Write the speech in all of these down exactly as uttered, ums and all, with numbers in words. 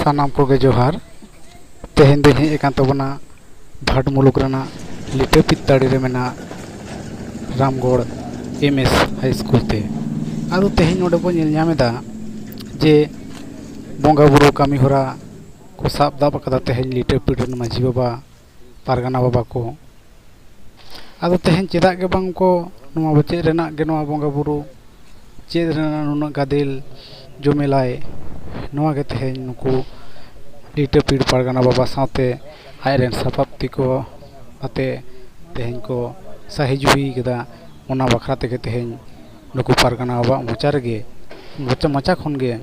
ᱥᱟᱱᱟᱢ ᱠᱚᱜᱮ ᱡᱚᱦᱟᱨ᱾ ᱛᱮᱦᱮᱧ ᱫᱚᱧ ᱦᱮᱡ ᱟᱠᱟᱱ ᱛᱟᱵᱚᱱᱟ ᱵᱷᱟᱴ ᱢᱩᱞᱩᱠ ᱨᱮᱱᱟᱜ ᱞᱤᱴᱟᱹ ᱯᱤᱛᱟᱲᱤ ᱨᱮ ᱢᱮᱱᱟᱜ ᱨᱟᱢᱜᱚᱲ ᱮᱢ ᱮᱥ ᱦᱟᱭ ᱥᱠᱩᱞ ᱛᱮ᱾ ᱟᱫᱚ ᱛᱮᱦᱮᱧ ᱱᱚᱰᱮ ᱵᱚᱱ ᱧᱮᱞ ᱧᱟᱢ ᱮᱫᱟ ᱡᱮ ᱵᱚᱸᱜᱟ ᱵᱩᱨᱩ ᱠᱟᱹᱢᱤ ᱦᱚᱨᱟ ᱠᱚ ᱥᱟᱵ ᱫᱟᱵ ᱟᱠᱟᱫᱟ ᱛᱮᱦᱮᱧ ᱞᱤᱴᱟᱹ ᱯᱤᱲ ᱨᱮᱱ ᱢᱟᱹᱡᱷᱤ ᱵᱟᱵᱟ, ᱯᱟᱨᱜᱟᱱᱟ ᱵᱟᱵᱟ ᱠᱚ᱾ ᱟᱫᱚ ᱛᱮᱦᱮᱧ ᱪᱮᱫᱟᱜ ᱜᱮ ᱵᱟᱝ ᱠᱚ ᱱᱚᱣᱟ ᱪᱮᱫ ᱨᱮᱱᱟᱜ ᱜᱮ ᱱᱚᱣᱟ ᱵᱚᱸᱜᱟ ᱵᱩᱨᱩ, ᱪᱮᱫ ᱨᱮᱱᱟᱜ ᱱᱩᱱᱟᱹᱜ ᱜᱟᱫᱮᱞ ᱡᱚᱢᱮᱞᱟᱭ, ᱱᱚᱣᱟ ᱜᱮ ᱛᱮᱦᱮᱧ ᱱᱩᱠᱩ ᱞᱤᱴᱟᱹ ᱯᱤᱲ ᱯᱟᱨᱜᱟᱱᱟ ᱵᱟᱵᱟ ᱥᱟᱶᱛᱮ ᱟᱡ ᱨᱮᱱ ᱥᱟᱯᱟᱵ ᱛᱮᱠᱚ ᱟᱛᱮ ᱛᱮᱦᱮᱧ ᱠᱚ ᱥᱟᱹᱦᱤ ᱡᱩᱦᱤ ᱠᱟᱫᱟ᱾ ᱚᱱᱟ ᱵᱟᱠᱷᱨᱟ ᱛᱮᱜᱮ ᱛᱮᱦᱮᱧ ᱱᱩᱠᱩ ᱯᱟᱨᱜᱟᱱᱟ ᱵᱟᱵᱟᱣᱟᱜ ᱢᱚᱪᱟ ᱨᱮᱜᱮ, ᱢᱚᱪᱟ, ᱢᱚᱪᱟ ᱠᱷᱚᱱ ᱜᱮ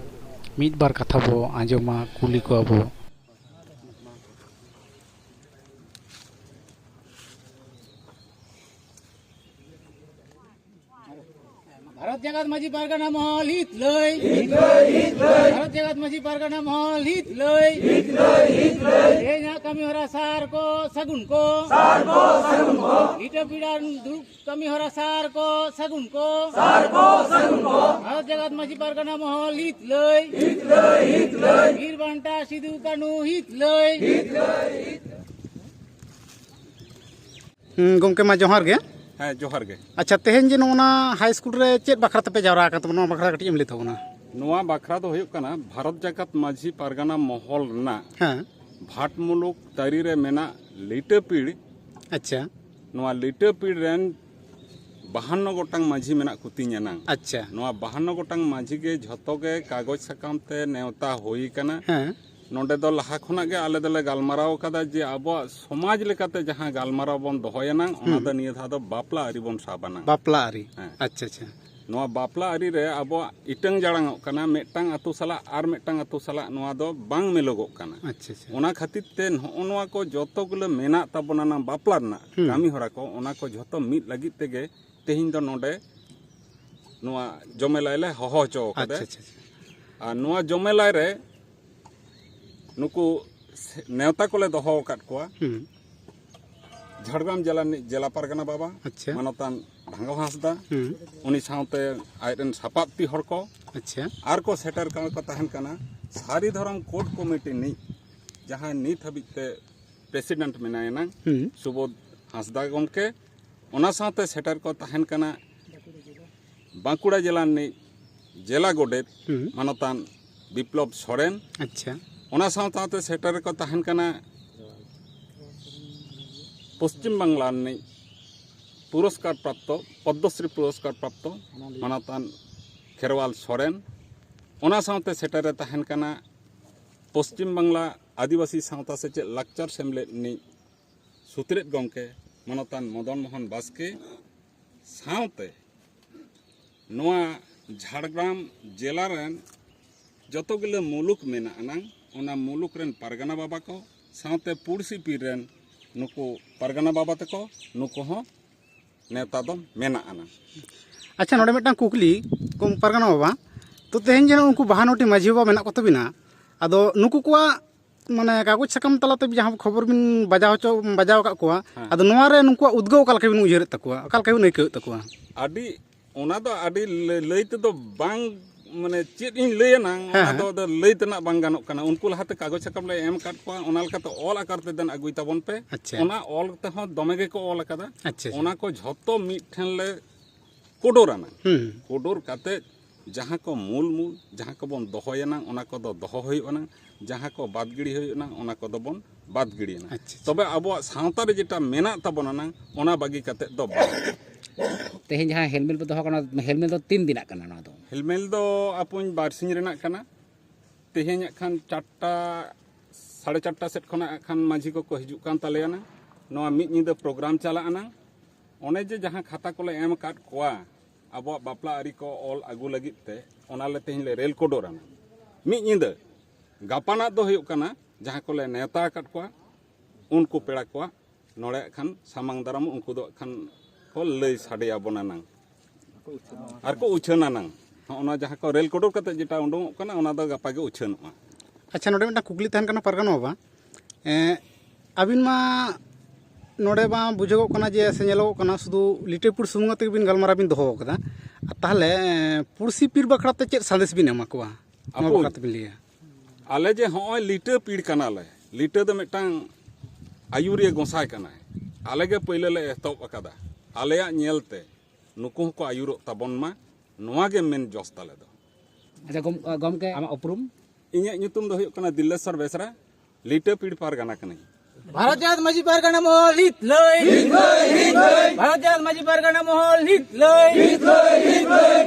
ᱢᱤᱫ ᱵᱟᱨ ᱠᱟᱛᱷᱟ ᱵᱚ ᱟᱸᱡᱚᱢᱟ, ᱠᱩᱞᱤ ᱠᱚᱣᱟ ᱵᱚ᱾ ᱵᱷᱟᱨᱚᱛ ᱡᱟᱠᱟᱛ ᱢᱟᱹᱡᱷᱤ ᱯᱟᱨᱜᱟᱱᱟ ᱢᱚᱦᱚᱞ ᱦᱤᱛ ᱞᱟᱹᱭ᱾ ᱵᱷᱟᱨᱚᱛ ᱡᱟᱠᱟᱛ ᱢᱟᱹᱡᱷᱤ ᱯᱟᱨᱜᱟᱱᱟ ᱢᱚᱦᱚᱞ ᱦᱤᱛ ᱞᱟᱹᱭ᱾ ᱛᱮᱦᱮᱧᱟᱜ ᱠᱟᱹᱢᱤ ᱦᱚᱨᱟ ᱥᱟᱨ ᱠᱚ ᱥᱟᱹᱜᱩᱱ ᱠᱚ᱾ ᱞᱤᱴᱟᱹ ᱯᱤᱲᱟᱱ ᱫᱩᱲᱩᱵ ᱠᱟᱹᱢᱤ ᱦᱚᱨᱟ ᱥᱟᱨ ᱠᱚ ᱥᱟᱹᱜᱩᱱ ᱠᱚ᱾ ᱵᱷᱟᱨᱚᱛ ᱡᱟᱠᱟᱛ ᱢᱟᱹᱡᱷᱤ ᱯᱟᱨᱜᱟᱱᱟ ᱢᱚᱦᱚᱞ ᱦᱤᱛ ᱞᱟᱹᱭ᱾ ᱵᱤᱨ ᱵᱟᱱᱴᱟ ᱥᱤᱫᱩ ᱠᱟᱹᱱᱦᱩ ᱦᱤᱛ ᱞᱟᱹᱭ᱾ ᱦᱩᱸ, ᱜᱚᱢᱠᱮ ᱢᱟ ᱡᱚᱦᱟᱨ ᱜᱮ᱾ ᱦᱮᱸ, ᱡᱚᱦᱟᱨ ᱜᱮ᱾ ᱟᱪᱪᱷᱟ, ᱛᱮᱦᱮᱧ ᱡᱮ ᱱᱚᱜᱼᱚ ᱱᱟ ᱦᱟᱭ ᱥᱠᱩᱞ ᱨᱮ ᱪᱮᱫ ᱵᱟᱠᱷᱨᱟ ᱛᱮᱯᱮ ᱡᱟᱣᱨᱟ ᱟᱠᱟᱱ ᱛᱟᱵᱚᱱᱟ, ᱱᱚᱣᱟ ᱵᱟᱠᱷᱨᱟ ᱠᱟᱹᱴᱤᱡ ᱮᱢ ᱞᱟᱹᱭ ᱛᱟᱵᱚᱱᱟ? ᱱᱚᱣᱟ ᱵᱟᱠᱷᱨᱟ ᱫᱚ ᱦᱩᱭᱩᱜ ᱠᱟᱱᱟ, ᱵᱷᱟᱨᱚᱛ ᱡᱟᱠᱟᱛ ᱢᱟᱹᱡᱷᱤ ᱯᱟᱨᱜᱟᱱᱟ ᱢᱚᱦᱚᱞ ᱨᱮᱱᱟᱜ ᱦᱮᱸ᱾ ᱵᱷᱟᱴ ᱢᱩᱞᱩᱠ ᱛᱟᱹᱨᱤ ᱨᱮ ᱢᱮᱱᱟᱜ ᱞᱤᱴᱟᱹ ᱯᱤᱲ᱾ ᱟᱪᱪᱷᱟ᱾ ᱱᱚᱣᱟ ᱞᱤᱴᱟᱹ ᱯᱤᱲ ᱨᱮᱱ ᱵᱟᱦᱟᱱᱱᱚ ᱜᱚᱴᱟᱝ ᱢᱟᱹᱡᱷᱤ ᱢᱮᱱᱟᱜ ᱠᱚ ᱛᱤᱧᱟ ᱱᱟᱝ᱾ ᱟᱪᱪᱷᱟ᱾ ᱱᱚᱣᱟ ᱵᱟᱦᱟᱱᱱᱚ ᱜᱚᱴᱟᱝ ᱢᱟᱹᱡᱷᱤ ᱜᱮ ᱡᱷᱚᱛᱚ ᱜᱮ ᱠᱟᱜᱚᱡᱽ ᱥᱟᱠᱟᱢ ᱛᱮ ᱱᱮᱣᱛᱟ ᱦᱩᱭ ᱠᱟᱱᱟ᱾ ᱦᱮᱸ᱾ ᱱᱚᱰᱮ ᱫᱚ ᱞᱟᱦᱟ ᱠᱷᱚᱱᱟᱜ ᱜᱮ ᱟᱞᱮ ᱫᱚᱞᱮ ᱜᱟᱞᱢᱟᱨᱟᱣ ᱠᱟᱫᱟ ᱡᱮ ᱟᱵᱚᱣᱟᱜ ᱥᱚᱢᱟᱡᱽ ᱞᱮᱠᱟᱛᱮ ᱡᱟᱦᱟᱸ ᱜᱟᱞᱢᱟᱨᱟᱣ ᱵᱚᱱ ᱫᱚᱦᱚᱭᱟ ᱱᱟᱝ, ᱚᱱᱟ ᱦᱩᱸ᱾ ᱫᱚ ᱱᱤᱭᱟᱹ ᱫᱷᱟᱣ ᱫᱚ ᱵᱟᱯᱞᱟ ᱟᱹᱨᱤ ᱵᱚᱱ ᱥᱟᱵᱟ ᱱᱟᱝ᱾ ᱵᱟᱯᱞᱟ ᱟᱹᱨᱤ᱾ ᱦᱮᱸ᱾ ᱟᱪᱪᱷᱟ, ᱟᱪᱪᱷᱟ᱾ ᱱᱚᱣᱟ ᱵᱟᱯᱞᱟ ᱟᱹᱨᱤ ᱨᱮ ᱟᱵᱚᱣᱟᱜ ᱤᱴᱟᱹᱝ ᱡᱟᱲᱟᱝᱚᱜ ᱠᱟᱱᱟ, ᱢᱤᱫᱴᱟᱝ ᱟᱛᱳ ᱥᱟᱞᱟᱜ ᱟᱨ ᱢᱤᱫᱴᱟᱝ ᱟᱛᱳ ᱥᱟᱞᱟᱜ ᱱᱚᱣᱟ ᱫᱚ ᱵᱟᱝ ᱢᱤᱞᱚᱜᱚᱜ ᱠᱟᱱᱟ᱾ ᱟᱪᱪᱷᱟ, ᱟᱪᱪᱷᱟ᱾ ᱚᱱᱟ ᱠᱷᱟᱹᱛᱤᱨ ᱛᱮ ᱱᱚᱜᱼᱚ ᱱᱚᱣᱟ ᱠᱚ ᱡᱚᱛᱚ ᱜᱩᱞᱟᱹ ᱢᱮᱱᱟᱜ ᱛᱟᱵᱚᱱᱟ ᱱᱟᱝ ᱵᱟᱯᱞᱟ ᱨᱮᱱᱟᱜ ᱦᱩᱸ᱾ ᱠᱟᱹᱢᱤ ᱦᱚᱨᱟ ᱠᱚ, ᱚᱱᱟ ᱠᱚ ᱡᱷᱚᱛᱚ ᱢᱤᱫ ᱞᱟᱹᱜᱤᱫ ᱛᱮᱜᱮ ᱛᱮᱦᱮᱧ ᱫᱚ ᱱᱚᱰᱮ ᱱᱚᱣᱟ ᱡᱚᱢᱮᱞᱟᱭ ᱞᱮ ᱦᱚᱦᱚ ᱦᱚᱪᱚ ᱠᱟᱫᱟ᱾ ᱟᱪᱪᱷᱟ, ᱟᱪᱪᱷᱟ, ᱟᱪᱪᱷᱟ᱾ ᱟᱨ ᱱᱚᱣᱟ ᱡᱚᱢᱮᱞᱟᱭ ᱨᱮ ᱱᱩᱠᱩ ᱥᱮ-, ᱱᱮᱣᱛᱟ ᱠᱚᱞᱮ ᱫᱚᱦᱚ ᱟᱠᱟᱫ ᱠᱚᱣᱟ᱾ ᱦᱩᱸ᱾ ᱡᱷᱟᱲᱜᱨᱟᱢ ᱡᱮᱞᱟ ᱨᱤᱱᱤᱡ ᱡᱮᱞᱟ ᱯᱟᱨᱜᱟᱱᱟ ᱵᱟᱵᱟ, ᱟᱪᱪᱷᱟ᱾ ᱢᱟᱱᱚᱛᱟᱱ ᱵᱷᱟᱸᱜᱟᱣ ᱦᱟᱸᱥᱫᱟ, ᱦᱩᱸ᱾ ᱩᱱᱤ ᱥᱟᱶᱛᱮ ᱟᱡ ᱨᱮᱱ ᱥᱟᱯᱟᱵ ᱛᱤ ᱦᱚᱲ ᱠᱚ, ᱟᱪᱪᱷᱟ᱾ ᱟᱨ ᱠᱚ ᱥᱮᱴᱮᱨ ᱠᱟᱱ ᱠᱚ ᱛᱟᱦᱮᱱ ᱠᱟᱱᱟ ᱥᱟᱹᱨᱤ ᱫᱷᱚᱨᱚᱢ ᱠᱳᱰ ᱠᱚᱢᱤᱴᱤ ᱨᱤᱱᱤᱡ ᱡᱟᱦᱟᱸᱭ ᱱᱤᱛ ᱦᱟᱹᱵᱤᱡ ᱛᱮ ᱯᱨᱮᱥᱤᱰᱮᱱᱴ ᱢᱮᱱᱟᱭᱟ ᱱᱟᱝ, ᱦᱩᱸ᱾ ᱥᱩᱵᱳᱫᱷ ᱦᱟᱸᱥᱫᱟ ᱜᱚᱢᱠᱮ, ᱚᱱᱟ ᱥᱟᱶᱛᱮ ᱥᱮᱴᱮᱨ ᱠᱚ ᱛᱟᱦᱮᱱ ᱠᱟᱱᱟ ᱵᱟᱸᱠᱩᱲᱟ ᱡᱮᱞᱟ ᱨᱤᱱᱤᱡ ᱡᱮᱞᱟ ᱜᱚᱰᱮᱛ ᱦᱩᱸ᱾ ᱢᱟᱱᱚᱛᱟᱱ ᱵᱤᱯᱞᱚᱵ ᱥᱚᱨᱮᱱ, ᱟᱪᱪᱷᱟ᱾ ᱚᱱᱟ ᱥᱟᱶ ᱥᱟᱶᱛᱮ ᱥᱮᱴᱮᱨ ᱨᱮᱠᱚ ᱛᱟᱦᱮᱱ ᱠᱟᱱᱟ ᱯᱚᱥᱪᱤᱢ ᱵᱟᱝᱞᱟ ᱨᱤᱱᱤᱡ ᱯᱩᱨᱚᱥᱠᱟᱨ ᱯᱨᱟᱯᱛᱚ, ᱯᱚᱫᱽᱢᱚᱥᱨᱤ ᱯᱩᱨᱚᱥᱠᱟᱨ ᱯᱨᱟᱯᱛᱚ ᱢᱟᱱᱚᱛᱟᱱ ᱠᱷᱮᱨᱣᱟᱞ ᱥᱚᱨᱮᱱ, ᱚᱱᱟ ᱥᱟᱶᱛᱮ ᱥᱮᱴᱮᱨ ᱨᱮ ᱛᱟᱦᱮᱱ ᱠᱟᱱᱟ ᱯᱚᱥᱪᱤᱢ ᱵᱟᱝᱞᱟ ᱟᱹᱫᱤᱵᱟᱹᱥᱤ ᱥᱟᱶᱛᱟ ᱥᱮᱪᱮᱫ ᱞᱟᱠᱪᱟᱨ ᱥᱮᱢᱞᱮᱫ ᱨᱤᱱᱤᱡ ᱥᱩᱛᱨᱮᱫ ᱜᱚᱢᱠᱮ ᱢᱟᱱᱚᱛᱟᱱ ᱢᱚᱫᱚᱱ ᱢᱳᱦᱚᱱ ᱵᱟᱥᱠᱮ, ᱥᱟᱶᱛᱮ ᱱᱚᱣᱟ ᱡᱷᱟᱲᱜᱨᱟᱢ ᱡᱮᱞᱟ ᱨᱮᱱ ᱡᱚᱛᱚ ᱜᱤᱞᱟᱹ ᱢᱩᱞᱩᱠ ᱢᱮᱱᱟᱜ ᱟᱱᱟᱝ, ᱚᱱᱟ ᱢᱩᱞᱩᱠ ᱨᱮᱱ ᱯᱟᱨᱜᱟᱱᱟ ᱵᱟᱵᱟ ᱠᱚ ᱥᱟᱶᱛᱮ ᱯᱩᱲᱥᱤ ᱯᱤᱲ ᱨᱮᱱ ᱱᱩᱠᱩ ᱯᱟᱨᱜᱟᱱᱟ ᱵᱟᱵᱟ ᱛᱟᱠᱚ, ᱱᱩᱠᱩ ᱦᱚᱸ ᱱᱮᱣᱛᱟ ᱫᱚ ᱢᱮᱱᱟᱜ ᱟᱱᱟᱝ᱾ ᱟᱪᱪᱷᱟ, ᱱᱚᱰᱮ ᱢᱤᱫᱴᱟᱝ ᱠᱩᱠᱞᱤ, ᱠᱚᱢ ᱯᱟᱨᱜᱟᱱᱟ ᱵᱟᱵᱟ, ᱛᱚ ᱛᱮᱦᱮᱧ ᱡᱮ ᱩᱱᱠᱩ ᱵᱟᱦᱟᱱᱚᱴᱤ ᱢᱟᱹᱡᱷᱤ ᱵᱟᱵᱟ ᱢᱮᱱᱟᱜ ᱠᱚ ᱛᱟᱹᱵᱤᱱᱟ, ᱟᱫᱚ ᱱᱩᱠᱩ ᱠᱚᱣᱟᱜ ᱢᱟᱱᱮ ᱠᱟᱜᱚᱡᱽ ᱥᱟᱠᱟᱢ ᱛᱟᱞᱟᱛᱮ ᱡᱟᱦᱟᱸ ᱠᱷᱚᱵᱚᱨ ᱵᱤᱱ ᱵᱟᱡᱟᱣ ᱦᱚᱪᱚ, ᱵᱟᱡᱟᱣ ᱟᱠᱟᱫ ᱠᱚᱣᱟ, ᱦᱮᱸ᱾ ᱟᱫᱚ ᱱᱚᱣᱟ ᱨᱮ ᱱᱩᱠᱩᱣᱟᱜ ᱩᱫᱽᱜᱟᱹᱣ ᱚᱠᱟ ᱞᱮᱠᱟ ᱵᱤᱱ ᱩᱭᱦᱟᱹᱨᱮᱫ ᱛᱟᱠᱚᱣᱟ, ᱚᱠᱟ ᱞᱮᱠᱟ ᱵᱤᱱ ᱟᱹᱭᱠᱟᱹᱣᱮᱫ ᱛᱟᱠᱚᱣᱟ? ᱟᱹᱰᱤ, ᱚᱱᱟ ᱫᱚ ᱟᱹᱰᱤ ᱞᱟᱹ-, ᱞᱟᱹᱭ ᱛᱮᱫᱚ ᱵᱟᱝ, ᱢᱟᱱᱮ ᱪᱮᱫ ᱤᱧ ᱞᱟᱹᱭᱟ ᱱᱟᱝ, ᱦᱮᱸ, ᱚᱱᱟ ᱦᱮᱸ᱾ ᱫᱚ ᱟᱫᱚ ᱞᱟᱹᱭ ᱛᱮᱱᱟᱜ ᱵᱟᱝ ᱜᱟᱱᱚᱜ ᱠᱟᱱᱟ᱾ ᱩᱱᱠᱩ ᱞᱟᱦᱟᱛᱮ ᱠᱟᱜᱚᱡᱽ ᱥᱟᱠᱟᱢ ᱞᱮ ᱮᱢ ᱟᱠᱟᱫ ᱠᱚᱣᱟ, ᱚᱱᱟ ᱞᱮᱠᱟᱛᱮ ᱚᱞ ᱟᱠᱟᱨ ᱛᱮ ᱫᱮᱱ ᱟᱹᱜᱩᱭ ᱛᱟᱵᱚᱱ ᱯᱮ᱾ ᱟᱪᱪᱷᱟ᱾ ᱚᱱᱟ ᱚᱞ ᱛᱮᱦᱚᱸ ᱫᱚᱢᱮ ᱜᱮᱠᱚ ᱚᱞ ᱟᱠᱟᱫᱟ᱾ ᱟᱪᱪᱷᱟ, ᱟᱪᱪᱷᱟ᱾ ᱚᱱᱟ ᱠᱚ ᱡᱷᱚᱛᱚ ᱢᱤᱫ ᱴᱷᱮᱱ ᱞᱮ ᱠᱩᱰᱩᱨ ᱟᱱᱟᱝ᱾ ᱦᱩᱸ᱾ ᱠᱩᱰᱩᱨ ᱠᱟᱛᱮ ᱡᱟᱦᱟᱸ ᱠᱚ ᱢᱩᱞ ᱢᱩᱞ, ᱡᱟᱦᱟᱸ ᱠᱚᱵᱚᱱ ᱫᱚᱦᱚᱭᱟᱱᱟᱝ, ᱚᱱᱟ ᱠᱚᱫᱚ ᱫᱚᱦᱚ ᱦᱩᱭᱩᱜ ᱟᱱᱟᱝ, ᱡᱟᱦᱟᱸ ᱠᱚ ᱵᱟᱫ ᱜᱤᱲᱤ ᱦᱩᱭᱩᱜ ᱟᱱᱟᱝ, ᱚᱱᱟ ᱠᱚᱫᱚ ᱵᱚᱱ ᱵᱟᱫ ᱜᱤᱲᱤᱭᱟᱱᱟᱝ᱾ ᱟᱪᱪᱷᱟ, ᱟᱪᱪᱷᱟ᱾ ᱛᱚᱵᱮ ᱟᱵᱚᱣᱟᱜ ᱥᱟᱶᱛᱟ ᱨᱮ ᱡᱮᱴᱟ ᱢᱮᱱᱟᱜ ᱛᱟᱵᱚᱱᱟ ᱱᱟᱝ, ᱚᱱᱟ ᱵᱟᱹᱜᱤ ᱠᱟᱛᱮ ᱫᱚ ᱵᱟᱝ᱾ ᱛᱮᱦᱮᱧ ᱡᱟᱦᱟᱸ ᱦᱮᱞᱢᱮᱞ ᱵᱚ ᱫᱚᱦᱚ ᱠᱟᱱᱟ, ᱦᱮᱞᱢᱮᱞ ᱫᱚ ᱛᱤᱱ ᱫᱤᱱᱟᱜ ᱠᱟᱱᱟ ᱱᱚᱣᱟ ᱫᱚ? ᱦᱮᱞᱢᱮᱞ ᱫᱚ ᱟᱯᱩᱧ ᱵᱟᱨᱥᱤᱧ ᱨᱮᱱᱟᱜ ᱠᱟᱱᱟ᱾ ᱛᱮᱦᱮᱧ ᱦᱟᱸᱜ ᱠᱷᱟᱱ ᱪᱟᱨᱴᱟ, ᱥᱟᱲᱮ ᱪᱟᱨᱴᱟ ᱥᱮᱫ ᱠᱷᱚᱱᱟᱜ ᱦᱟᱸᱜ ᱠᱷᱟᱱ ᱢᱟᱹᱡᱷᱤ ᱠᱚᱠᱚ ᱦᱤᱡᱩᱜ ᱠᱟᱱ ᱛᱟᱞᱮᱭᱟ ᱱᱟᱝ᱾ ᱱᱚᱣᱟ ᱢᱤᱫ ᱧᱤᱫᱟᱹ ᱯᱨᱳᱜᱨᱟᱢ ᱪᱟᱞᱟᱜᱼᱟ ᱱᱟᱝ᱾ ᱚᱱᱮ ᱡᱮ ᱡᱟᱦᱟᱸ ᱠᱷᱟᱛᱟ ᱠᱚᱞᱮ ᱮᱢ ᱟᱠᱟᱫ ᱠᱚᱣᱟ ᱟᱵᱚᱣᱟᱜ ᱵᱟᱯᱞᱟ ᱟᱹᱨᱤ ᱠᱚ ᱚᱞ ᱟᱹᱜᱩ ᱞᱟᱹᱜᱤᱫ ᱛᱮ, ᱚᱱᱟ ᱞᱮ ᱛᱮᱦᱮᱧ ᱞᱮ ᱨᱮᱞ ᱠᱚᱰᱚᱨᱟ ᱱᱟᱝ᱾ ᱢᱤᱫ ᱧᱤᱫᱟᱹ᱾ ᱜᱟᱯᱟᱱᱟᱜ ᱫᱚ ᱦᱩᱭᱩᱜ ᱠᱟᱱᱟ, ᱡᱟᱦᱟᱸ ᱠᱚᱞᱮ ᱱᱮᱣᱛᱟ ᱟᱠᱟᱫ ᱠᱚᱣᱟ, ᱩᱱᱠᱩ ᱯᱮᱲᱟ ᱠᱚᱣᱟᱜ ᱱᱚᱰᱮ ᱠᱷᱟᱱ ᱥᱟᱢᱟᱝ ᱫᱟᱨᱟᱢ ᱩᱱᱠᱩ ᱫᱚ ᱠᱷᱟᱱ ᱠᱚ ᱞᱟᱹᱭ ᱥᱟᱰᱮ ᱟᱵᱚᱱᱟ ᱱᱟᱝ᱾ ᱟᱨ ᱠᱚ ᱩᱪᱷᱟᱹᱱᱟ ᱱᱟᱝ᱾ ᱦᱚᱸᱜᱼᱚ ᱱᱚᱣᱟ ᱡᱟᱦᱟᱸ ᱠᱚ ᱨᱮᱞ ᱠᱚᱰᱚᱨ ᱠᱟᱛᱮ ᱡᱮᱴᱟ ᱩᱰᱩᱝᱚᱜ ᱠᱟᱱᱟ, ᱚᱱᱟ ᱫᱚ ᱜᱟᱯᱟ ᱜᱮ ᱩᱪᱷᱟᱹᱱᱚᱜᱼᱟ᱾ ᱟᱪᱪᱷᱟ, ᱱᱚᱰᱮ ᱢᱤᱫᱴᱟᱝ ᱠᱩᱠᱞᱤ ᱛᱟᱦᱮᱱ ᱠᱟᱱᱟ ᱯᱟᱨᱜᱟᱱᱟ ᱵᱟᱵᱟ᱾ ᱮᱸ, ᱟᱹᱵᱤᱱ ᱢᱟ ᱱᱚᱰᱮ ᱢᱟ ᱵᱩᱡᱷᱟᱹᱜᱚᱜ ᱠᱟᱱᱟ ᱡᱮ, ᱥᱮ ᱧᱮᱞᱚᱜᱚᱜ ᱠᱟᱱᱟ, ᱥᱩᱫᱷᱩ ᱞᱤᱴᱟᱹᱭᱯᱩᱨ ᱥᱩᱢᱩᱝ ᱟᱛᱮ ᱜᱮᱵᱤᱱ ᱜᱟᱞᱢᱟᱨᱟᱣ ᱵᱤᱱ ᱫᱚᱦᱚ ᱟᱠᱟᱫᱟ᱾ ᱟᱨ ᱛᱟᱦᱚᱞᱮ, ᱮᱸ, ᱯᱩᱲᱥᱤ ᱯᱤᱲ ᱵᱟᱠᱷᱨᱟ ᱛᱮ ᱪᱮᱫ ᱥᱟᱸᱫᱮᱥ ᱵᱤᱱ ᱮᱢᱟ ᱠᱚᱣᱟ? ᱱᱚᱣᱟ ᱟᱯᱩᱭ᱾ ᱵᱟᱠᱷᱨᱟ ᱛᱮᱵᱤᱱ ᱞᱟᱹᱭᱟ᱾ ᱟᱞᱮ ᱡᱮ ᱦᱚᱸᱜᱼᱚᱭ ᱞᱤᱴᱟᱹ ᱯᱤᱲ ᱠᱟᱱᱟᱞᱮ, ᱞᱤᱴᱟᱹ ᱫᱚ ᱢᱤᱫᱴᱟᱝ ᱟᱹᱭᱩᱨᱤᱭᱟᱹ ᱜᱚᱸᱥᱟᱭ ᱠᱟᱱᱟᱭ᱾ ᱟᱞᱮ ᱜᱮ ᱯᱟᱹᱭᱞᱟᱹ ᱞᱮ ᱮᱛᱚᱦᱚᱵ ᱟᱠᱟᱫᱟ᱾ ᱟᱞᱮᱭᱟᱜ ᱧᱮᱞ ᱛᱮ ᱱᱩᱠᱩ ᱦᱚᱸᱠᱚ ᱟᱹᱭᱩᱨᱚᱜ ᱛᱟᱵᱚᱱ ᱢᱟ, ᱱᱚᱣᱟ ᱜᱮ ᱢᱮᱱ ᱡᱚᱥ ᱛᱟᱞᱮ ᱫᱚ᱾ ᱟᱪᱪᱷᱟ, ᱜᱚᱢ-, ᱜᱚᱢᱠᱮ, ᱟᱢᱟᱜ ᱩᱯᱨᱩᱢ? ᱤᱧᱟᱹᱜ ᱧᱩᱛᱩᱢ ᱫᱚ ᱦᱩᱭᱩᱜ ᱠᱟᱱᱟ ᱫᱤᱞᱞᱮᱥᱚᱨ ᱵᱮᱥᱨᱟ, ᱞᱤᱴᱟᱹ ᱯᱤᱲ ᱯᱟᱨᱜᱟᱱᱟ ᱠᱟᱹᱱᱟᱹᱧ᱾ ᱵᱷᱟᱨᱚᱛ ᱡᱟᱠᱟᱛ ᱢᱟᱹᱡᱷᱤ ᱯᱟᱨᱜᱟᱱᱟ ᱢᱚᱦᱚᱞ ᱱᱤᱛ ᱞᱟᱹᱭ᱾ ᱵᱷᱟᱨᱚᱛ ᱡᱟᱠᱟᱛ ᱢᱟᱹᱡᱷᱤ ᱯᱟᱨᱜᱟᱱᱟ ᱢᱚᱦᱚᱞ ᱱᱤᱛ ᱞᱟᱹᱭ᱾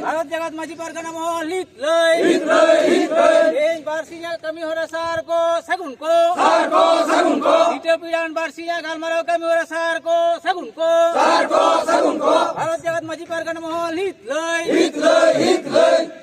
ᱵᱷᱟᱨᱚᱛ ᱡᱟᱠᱟᱛ ᱢᱟᱹᱡᱷᱤ ᱯᱟᱨᱜᱟᱱᱟ ᱢᱚᱦᱚᱞ ᱱᱤᱛ ᱞᱟᱹᱭ᱾ ᱛᱮᱦᱮᱧ ᱵᱟᱨᱥᱤᱧᱟᱜ ᱠᱟᱹᱢᱤ ᱦᱚᱨᱟ ᱥᱟᱨ ᱠᱚ ᱥᱟᱹᱜᱩᱱ ᱠᱚ᱾ ᱥᱟᱨ ᱠᱚ ᱥᱟᱹᱜᱩᱱ ᱠᱚ᱾ ᱞᱤᱴᱟᱹ ᱯᱤᱲᱟᱱ ᱵᱟᱨᱥᱤᱧᱟᱜ ᱜᱟᱞᱢᱟᱨᱟᱣ ᱠᱟᱹᱢᱤ ᱦᱚᱨᱟ ᱥᱟᱨ ᱠᱚ ᱥᱟᱹᱜᱩᱱ ᱠᱚ᱾ ᱥᱟᱨ ᱠᱚ ᱥᱟᱹᱜᱩᱱ ᱠᱚ᱾ ᱵᱷᱟᱨᱚᱛ ᱡᱟᱠᱟᱛ ᱢᱟᱹᱡᱷᱤ ᱯᱟᱨᱜᱟᱱᱟ ᱢᱚᱦᱚᱞ ᱱᱤᱛ ᱞᱟᱹᱭ᱾ ᱱᱤᱛ ᱞᱟᱹᱭ, ᱱᱤᱛ ᱞᱟᱹᱭ᱾